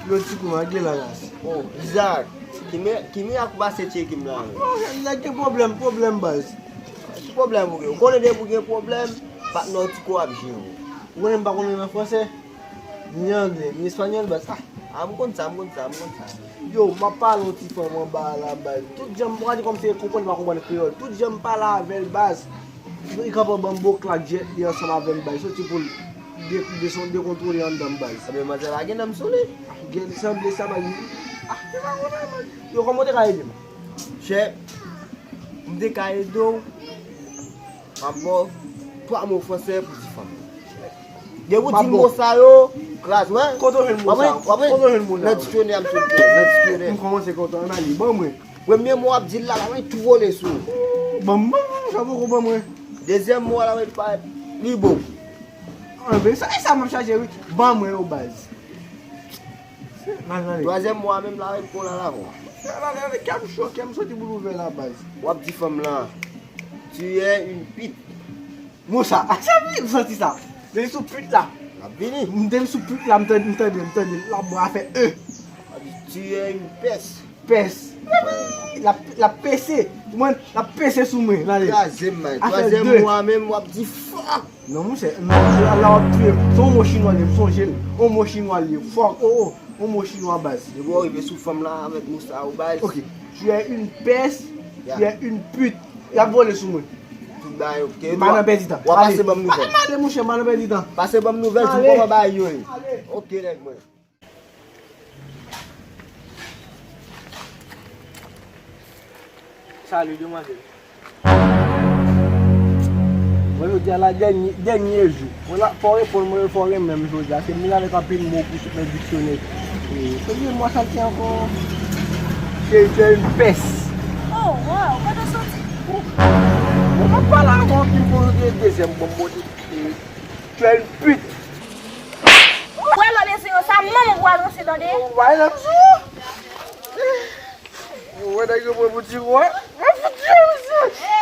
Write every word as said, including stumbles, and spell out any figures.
Yo ti kou, angle la, ras. Oh, Isaac, ki me, ki me ak ou pase tcheke m la menm? Oh, nèg gen pwoblèm, pwoblèm, baz. Ki pwoblèm ou gen? Ou konnen depi ou gen pwoblèm, patnè w ti kou ap jere w. Ou konnen m pa konnen nan fransè, ni angle, ni espanyòl, baz. Ah, ah, m konn sa, m konn sa, m konn sa. Yo, m ap pale yon ti fanm anba a la, baz. Tout jan m, ou ka di kòmsi e konprann, li pa konprann kreyòl. Tout jan m pale avè l, baz. Li kapab ban m bon klak jèt li ansanm avè m, baz. Soti pou l de-, deson-, dekontwole anndan m, baz. Ebyen, manzè la gen nanm sou li. Gen sanble sa, baz. Ah, li pa konnen, baz. Yo, kòman w te ka ede m? Chè, m te ka ede w. M ap ba w twa mo fransè pou ti fanm. Depi w di mo sa yo, kraz, wè. Kote w jwenn mo sa yo? Kote w jwenn mo sa yo? Nan diksyonè a m sot li, nan diksyonè. M kòmanse kontan, ann ale, ban mwen. Premye mo w ap di l la, l ap tou vole sou ou. Ban m, ban m, sa poko ban mwen. Dezyèm mo a la, ap parèt pli bon. Anben, sa, e sa m ap chache, wi. Ban mwen yo, baz. Nan, nan, nan. Twazyèm mo a menm la, ap pran la, la, bon. Nan, nan, nan, kè m cho, kè m soti pou l ouvè la, baz. W ap di fanm lan, tu es une pute. Mo sa, a, sa vini, m santi sa. Depi sou pit la. L ap vini. M depi sou pit la, m tande, m tande, m tande. L ap bò a fè e. L ap di, tu es une peste. Pès. L ap, l ap pese. Ou konprann? L ap pese sou mwen. L ale. Kraze m, man. Afè twazyèm de. Mo a menm, w ap di, fuck. Non, monchè. Non, la, la w ap touye m. Se yon mo chinwa li ye, m sonje l. Yon mo chinwa li ye. Fuck. Oh, oh. Yon mo chinwa, baz. Depi w rive sou fanm la avèk mo sa yo, baz. Ok. Tu es une peste, yeah, tu es une pute. Y ap vole sou mwen. Tout bagay ok. M pa nan pèdi tan. W ap pase ban m nouvèl. Ale, monchè, m pa nan pèdi tan. Pase ban m nouvèl, di m kòman bagay yo ye. Ale. Ok, nèg mwen. Salut, demwazèl. Mwen, jodi a la, dènye, dènye jou. Mwen la, fò w reponn mwen, fò w renmen m jodi a. Se moun avèk anpil mo pou sot nan diksyonè. E, premye mo a sa ki ankò? Se, se yon pès. Oh, wow, kote w soti? Mwen pa pale avè w ki m konn de dezyèm bon mo. E, tu es une pute. Ou wè lò leson yo, sa manman w pral ranse tande. Ou bay nan sou. Ou wè nèg yo pran pou ti rwa. Mwen fout yo, mesye.